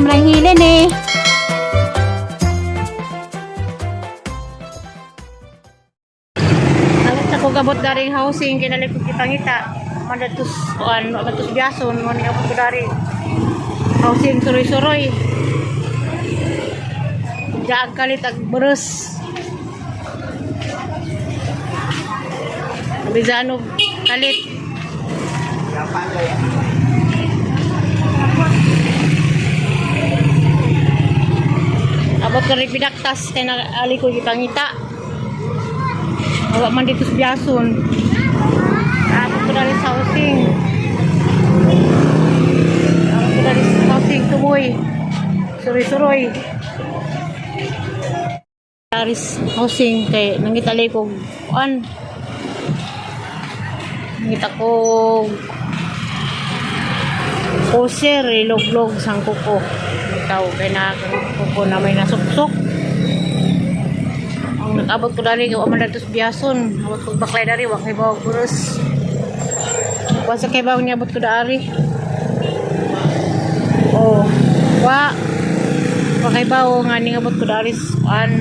Siyempre ang hilin eh. Nabot ako gabot daring housing kinalik ko kitangita. Madatus kuan, madatus biyason mo ni abot ko dari. Housing suroy-suroy. Jaag kalit ag beres. Bizano kalit. Abot ka rin pinaktas kay naali ko gipangita. Wala man dito sa Biason. Abot ko na rin sa housing. Abot ko na rin sa housing tumoy. Suroy-suroy. Aris housing kay nangita ko kuan. Nangita ko poser iloglog sang kuko. Ikaw kay na kuko na may nasuksok. Ang nag-abot ko dali kay man datos biyason. Abot ko baklay dari wa kay bawag buros. Wa sa kay bawag niabot ko dari. Oh, wa wa kay bawo nga ningabot ko dari kuan.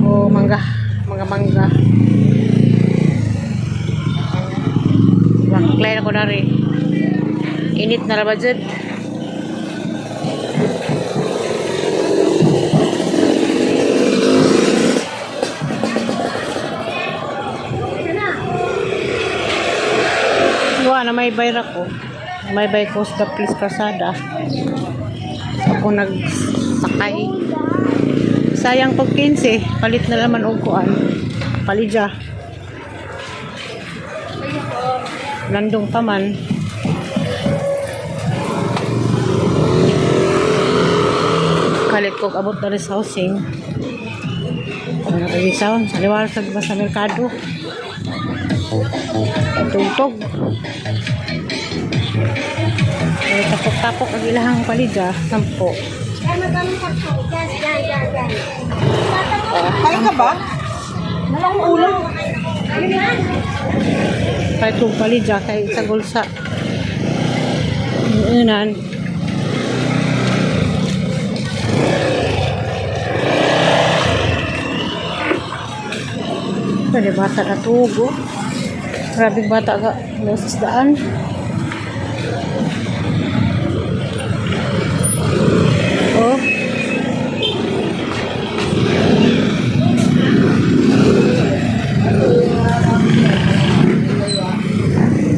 Oh, mangga, mangga mangga. Baklay na ko dari. Init na ra ba jud? Wa na may bayra ko. May bay ko sa Please Calzada. Ako nagsakay. Sayang pag 15, palit na naman og kuan. Palidya. Landong pa man. Kalit ko abot na rin sa housing. Ano na rin sa liwar sa sa merkado. Tugtog. Pero tapok-tapok ang ilahang palidya, 10. Kaya ka ba? Wala akong ulam. Kahit kung palidya, kay sa gulsa. Unan. Pwede bata na tugo. Grabing bata ka. Sa daan. Oh.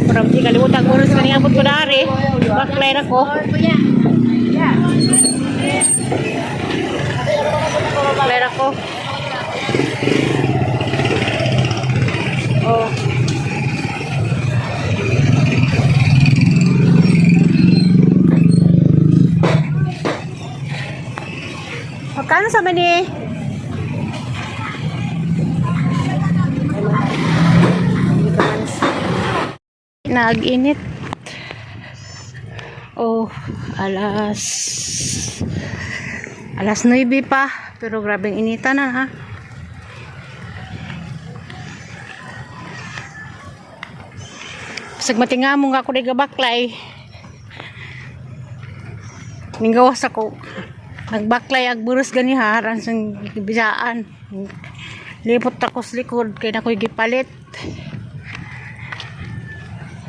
Parang di kalimutan ko rin sa kaniabot ko dari. Baklay na ko. Baklay na ko. Oh. Magkano sa mani? Nag-init. Oh, alas 9 pa, pero grabeng inita na ha. Bisag matingamong ako di baklay. Ninggawas ako. Nagbaklay ag buros gani ha, aran sang bisaan. Lipot ako sa likod kay nakoy gipalit.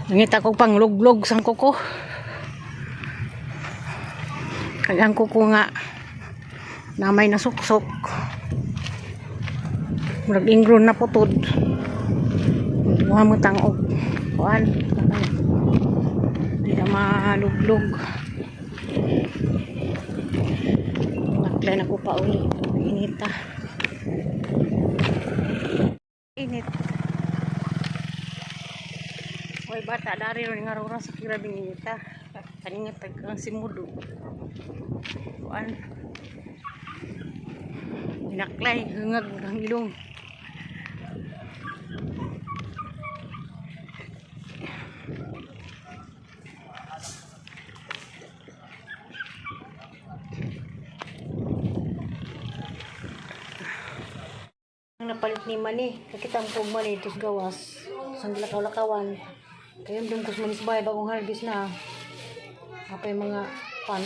Nangita ko pang luglog sang kuko. Kay ang kuko nga na may nasuksok. Murag ingron na putod. Muha mo tangog. Kuan. Hindi na maluglog. Naklay na ko pa uli. Inita. Init. Hoy bata dari ron nga rora sa grabing inita. Kaningat tag ang simudo. Kuan. Binaklay hungag ang ilong. Ang napalit ni Mani, kakita ko og mani tos gawas. Sa lakaw-lakawan. Kaya dum kus manis bay bagong harvest na. Apay mga Pan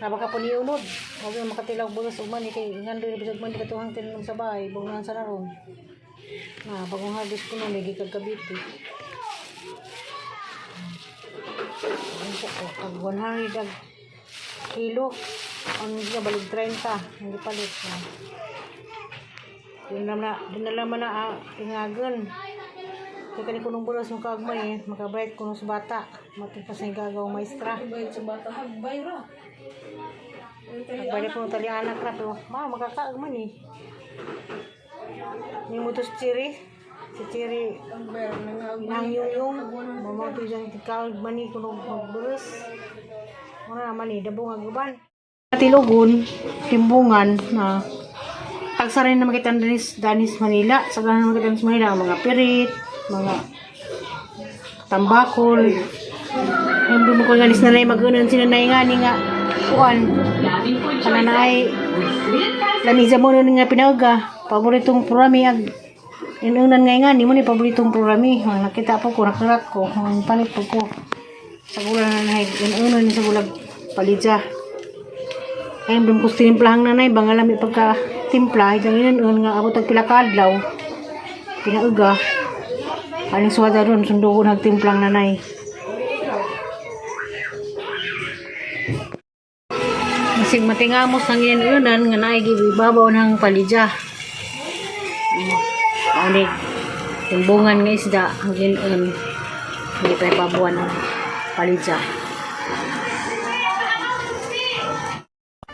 na baka po niunod. Huwag yung makatilaw bugas ugman eh, kay ngandoy na bisag man di katuhang tinanom sa bahay, bungan sa naron. Na bagong harvest ko no, may gikag Cavite. Ano po ko, tag 100 ag kilo. Ang siya balig 30, hindi palit na. Di na naman na tingagan. Kaya kani kunong bulas yung kaagmay eh, makabayad kuno sa bata. Matumpas na yung gagawang maestra. Bayad sa bata, hagbay ra. Nagbalik ko ng tali anak ra pero ma makakaagman eh. Ni mutos chiri. Si Chiri Hagbay ra nang nang yung yung mamato dyan kaagman ni kuno magbulas. Mura naman eh, dabong aguban. Tilugon, timbungan na tagsarin na makita ang Danis, Danis Manila. Sa ganan makita Danis Manila, ang mga pirit, mga tambakol. Hindi mo ko nga na nay magunan sila nay nga ni nga kuan. Kananay lamisa mo nun nga pinauga. Paboritong programi ag inunan nga nga ni mo ni paboritong programi. Ang nakita po ko nakarat ko, ang palit po ko. Sa gulan na nay inunan ni sa gulag palidya. Ay, ang ko tinimplahang nanay, bangalami pagka timpla, itang inunan nga abot ang pila ka adlaw. Pinauga. Aning suwada ron, sundo ko nagtimplang nanay. Masig matingamos ang inunan nga naay gibabaw ng palidya. Ani timbungan nga isda ang inunan. Hindi pa ibabawan ang palidya.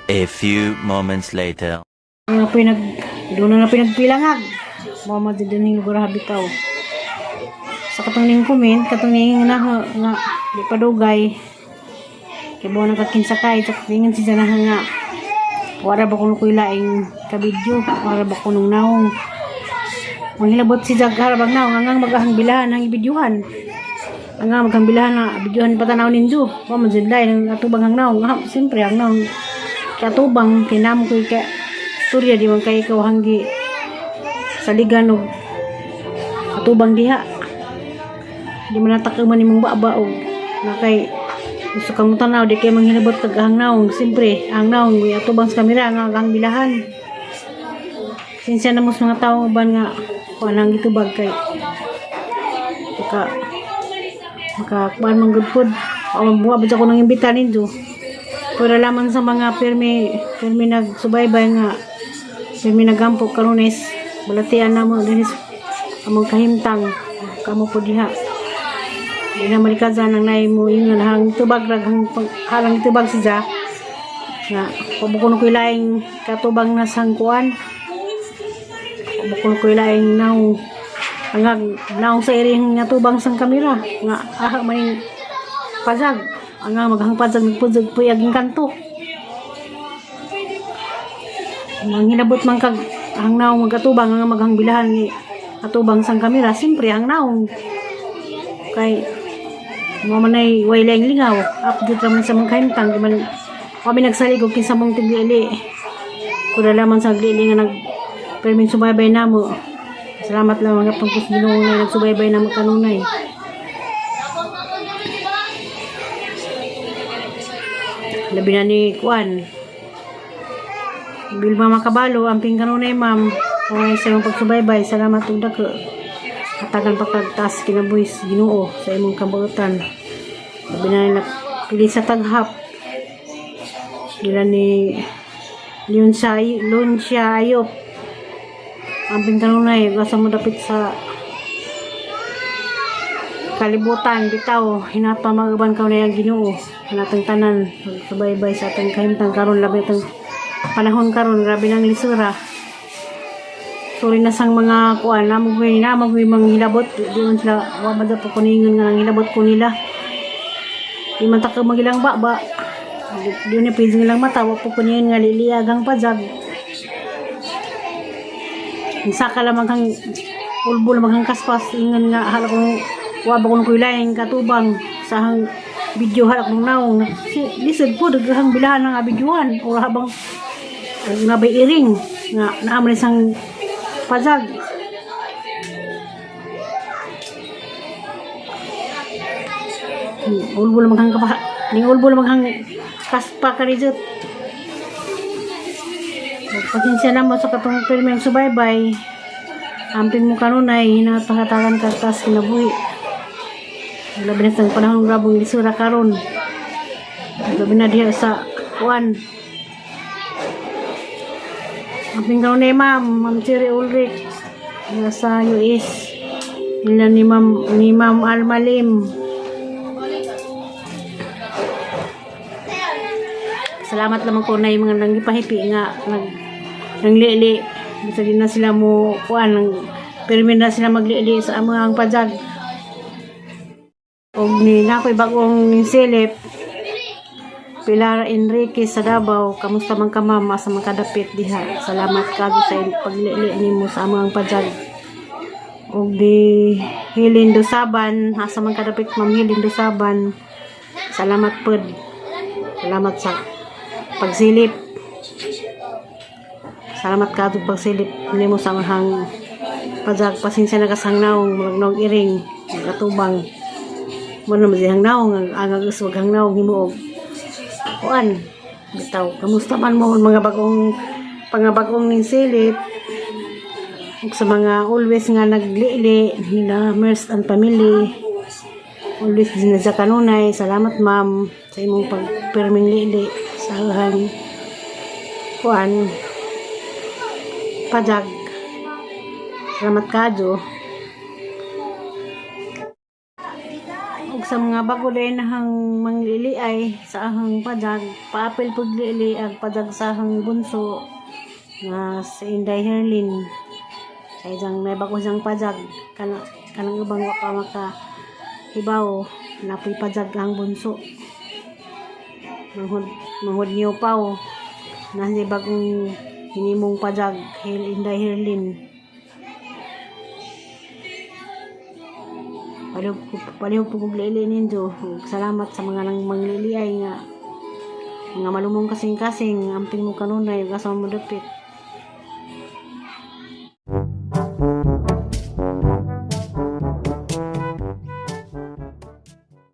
A few moments later. Nga pinag doon na pinagpilangag. Mao mo dito ning lugar habitaw. Sa katong ning comment, katong ning na nga di pa dugay. Kay buwan ng kakinsakay, sa tingin si na nga wala ba kuno koy laing kabidyo, wala ba kunong naong. Manghilabot si Jag harabang naong angang magahang bilahan ang ibidyuhan. Angang maghang bilahan na bidyuhan patanaw ninyo. Wa man jud lay ang atubang ang naong. Ah, siyempre ang naong katubang kinamo koy ka istorya di man kay ikaw hanggi saligan og atubang diha. Di man natak man imong baba og na kay gusto kang tanaw di kay manghilabot kag ang naong. Siyempre ang naong may atubang sa kamera nga ang bilahan. Sinsya na mo sa mga tao uban nga kuan ang gitubag kay maka maka kuan man gud pod o buwa ba ko nang imbita ninyo. Pero lamang sa mga pirmi pirmi nagsubaybay nga pirmi nagampo karunes balatian na mo dinis among kahimtang kamo po diha. Di na malikaza nang nay mo ingon hang tubag rag hang halang tubag siya nga pabukon ko laing katubang na sangkuan, pabukon ko laing naong ang naong sa iring nga tubang sang kamera nga aha maning pazag ang maghang pazag nagpuzag puyag ang kanto. Manghilabot man kag ang naong magatubang ang maghang bilahan ni atubang sang kamera, siyempre ang naong kay mo man ay way laing lingaw update raman sa mga kahimtang. Di man kami nagsalig og kinsa mong tiglili kuda lamang sa glili nga nag permin subaybay namo. Salamat lang mga pangkus Ginoo na nagsubaybay namo kanunay. Labi na ni Kuan Bilma Makabalo, amping kanunay, ma'am. Kung sa imong pagsubaybay, salamat ug dako. Hatagan pa kag taas kinabuhi sa Ginoo sa imong kabuotan. Labi na nila pili sa taghap. Nila ni Leon sa Leon siya ayop. Amping kanunay, asa mo dapit sa kalibutan bitaw hinata magaban ka na yung Ginoo hanatang tanan magsubaybay sa atong kahimtang karon, labi atong panahon karon, grabe nang lisura. Sorry na sang mga kuan namo koy namo koy manghilabot di man sila wa man po kuningon nga nanghilabot ko nila. Di man ta ka magilang baba di, di na pwede nilang mata wa po kuningon nga liliagang pajag. Saka lamang kang ulbo lamang kang kaspas ingon nga hala kong wa ba kong kuy katubang sa hang video hala kong naong si lisod po daghang bilahan ng videohan or habang nabay iring nga naaman isang pajag. Ulbo lamang kang kapa Ning ulbo na maghang kaspa ka rin. Pasensya na mo sa katong pirmeng subaybay. Amping mo kanunay, hinapahatagan ka tas kinabuhi. Labi na sa panahon, grabong lisura karon. Labi na diha sa kuan. Amping kanunay, ma'am, Ma'am Cherry Ulrich. Diha sa US. Ila ni Ma'am Alma Lim. Salamat lamang ko na yung mga nanggipahipi nga nanglili. Bisa din na sila mo kuan nang pirmi na sila maglili sa among pajag. Og ni na ako'y bagong silip. Pilar Enrique sa Davao, kamusta man ka, ma'am, asa man kadapit diha? Salamat kago sa paglili nimo sa among pajag. Og di Helen Dusaban, asa man kadapit, Ma'am Helen Dusaban? Salamat pod. Salamat sa pagsilip. Salamat ka pagsilip nimo sa among pajag. Pasensya na kasang naong, murag naong iring, magatubang. Mo naman siyang naong, ang uswag hang naong himuog. Kuan, bitaw, kamusta man mo mga bagong pangabagong ning silip? Ug sa mga always nga naglili nila Merce and family, always din na sa kanunay, salamat, ma'am, sa imong pagpirming lili sa ahang kuan pajag. Salamat kadyo. Ug sa mga bago din hang manglili ay sa ahang pajag, paapil paglili ang pajag sa ahang bunso nga si Inday Herlin, sa isang may bago siyang pajag. Kanang ubang wa pa maka hibaw, napoy pajag ang bunso, manghod manghod niyo paw na si bagong hinimong pajag Hel Inday Herlin. Palihog po kong lili ninyo. Ug salamat sa mga nang manglili ay nga mga malumong kasing-kasing. Amping mo kanunay ug asa mo dapit.